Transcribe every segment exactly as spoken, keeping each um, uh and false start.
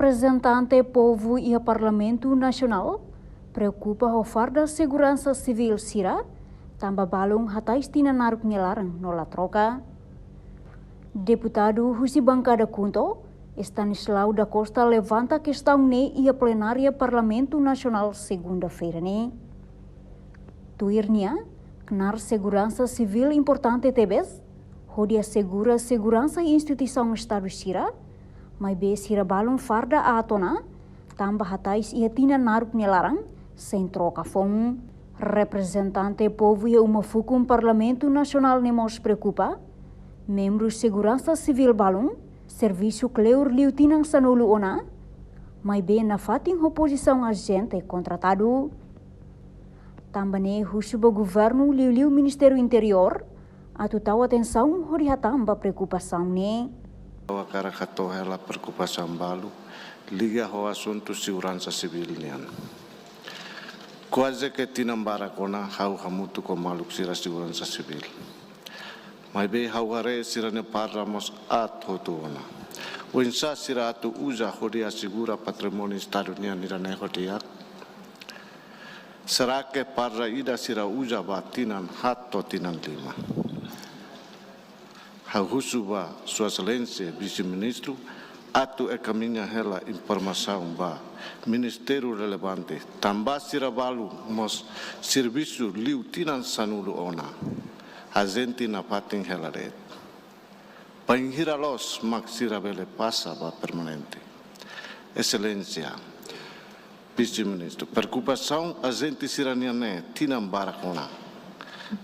Reprezentante povu iha Parlamentu Nasionál preokupa ho farda seguransa sivíl sira, tanba balun hatais tinan naruk nia laran no la troka. Deputadu husi bankada KHUNTO, Stanislau da Costa, levanta kestaun ne'e iha plenária Parlamentu Nasionál segunda-feira ne'e. Tuir nia, knaar seguransa sivíl importante tebes, hodi asegura seguransa instituisaun Estadu sira, maibé sira balun farda aat ona, tanba hatais iha tinan naruk nia laran, sein troka foun. Reprezentante povu iha uma fukun Parlamentu Nasionál ne'e mós preokupa, membru seguransa sivíl balun servisu kleur liu tinan sanulu ona, maibé nafatin ho pozisaun ajente kontratadu. Tanba ne'e husu ba governu, liuliu Ministériu Interiór, atu tau atensaun hodi hatán ba preokupasaun ne'e. Ha'u hakarak hato'o hela preokupasaun balu liga ho asuntu seguransa sivíl nian. Kuaze ke tinan barak ona ha'u hamutuk ho maluk sira seguransa sivíl. Maibé ha'u haree sira-nia farda mós aat hotu ona. Oinsá sira atu uza hodi asegura patrimóniu Estadu nian ida-ne'e ho di'ak? Será ke farda ida sira uza ba tinan haat to'o tinan lima? Ha'u husu ba Sua Exelénsia Vise-Ministru atu enkamiña hela informasaun ba ministériu relevante, tanba sira balu mós servisu liu tinan sanulu ona. Ajente nafatin hela de'it. Bainhira loos mak sira bele pasa ba permanente? Exelénsia Vise-Ministru, preokupasaun ajente sira-nian ne'e tinan barak ona.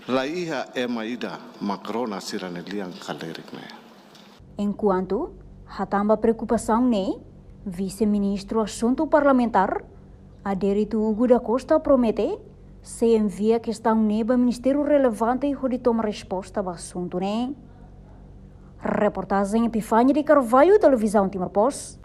La iha ema ida mak rona sira-nia lian kalerik ne'e. Enkuantu hatán ba preokupasaun ne'e, Vise-Ministru Asuntu Parlamentár, Adérito Hugo da Costa, promete sei envia kestaun ne'e ba ministériu relevante hodi toma resposta ba asuntu ne'e. Reportajen Epifania de Carvalho, Televizaun Timor Post.